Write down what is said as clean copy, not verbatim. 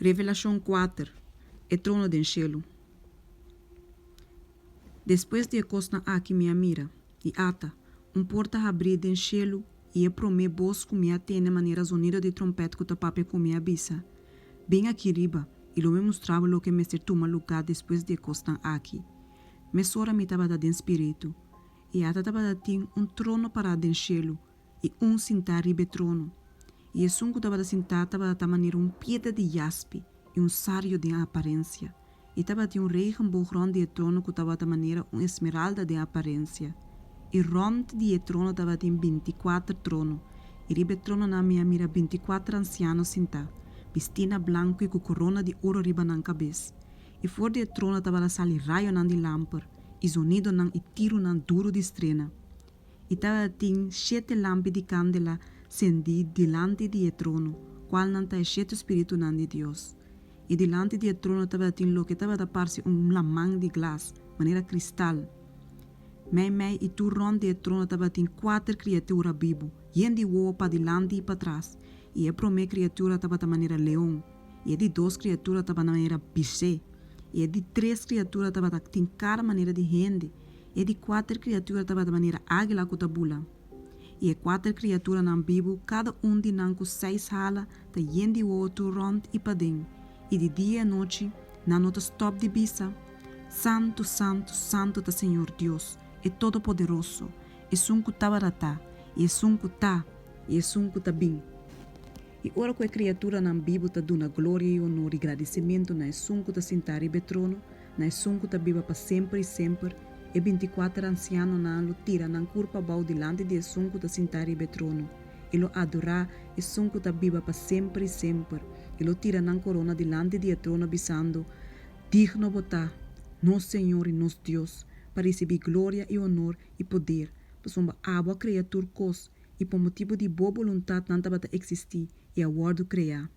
Revelashon 4, E trono den shelu. Despues di e kosnan aki mi a mira, i ata, un porta habrí den shelu, i e promé bos ku mi a tende manera zonido di trompèt ku ta papia ku mi a bisa, Bin aki riba, i lo mi mustra bo loke mester tuma lugá despues di e kosnan aki. Mesora mi tabata den spiritu, i ata tabata tin un trono pará den shelu, i un sintá riba e trono. I esun ku tabata sintá tabata ta manera un piedra di jaspi i un sario den aparensia. I tabatin un regenboog rònt di e trono ku tabata manera un esmeralda den aparensia. I rònt di e trono tabatin bintikuater trono, i riba e trononan mi a mira bintikuater ansiano sintá, bistí na blanku i ku korona di oro riba nan kabes. I for di e trono tabata sali rayonan di lamper, i zonidonan i tirunan duru di strena. I tabatin shete lampi di kandela sendí dilanti di e trono, kualnan ta e shete spiritunan di Dios. I dilanti di e trono tabatin loke tabata parse un laman di glas, manera kristal. Meimei i tur rònt di e trono tabatin kuater kriatura bibu, yen di wowo padilanti i patras, i e promé kriatura tabata manera leon, i e di dos kriatura tabata manera bisé, i e di tres kriatura tabata tin kara manera di hende, E di kuater kriatura tabata manera águila ku ta bula. I e kuater kriaturanan bibu, kada un di nan ku seis hala, ta yen di wowo tur rònt i paden, i di dia i anochi nan no ta stòp di bisa, Santu, santu, santu ta Señor Dios, e Todopoderoso, Esun ku tabata ta, i Esun ku ta, i Esun ku ta bin. I ora ku e kriaturanan bibu ta duna gloria i onor i gradisimentu na Esun ku ta sintá riba e trono, Na esun ku ta biba pa semper i semper, e bintikuater ansianonan lo tira nan kurpa abou dilanti di esun ku ta sintá riba e trono, i lo adorá esun ku ta biba pa semper i semper, i lo tira nan korona dilanti di e trono, bisando, Digno bo ta, nos Señor i nos Dios, pa risibí gloria i onor i poder, pasobra abo a krea tur kos, i pa motibu di bo boluntat nan tabata eksistí i a wòrdu kreá.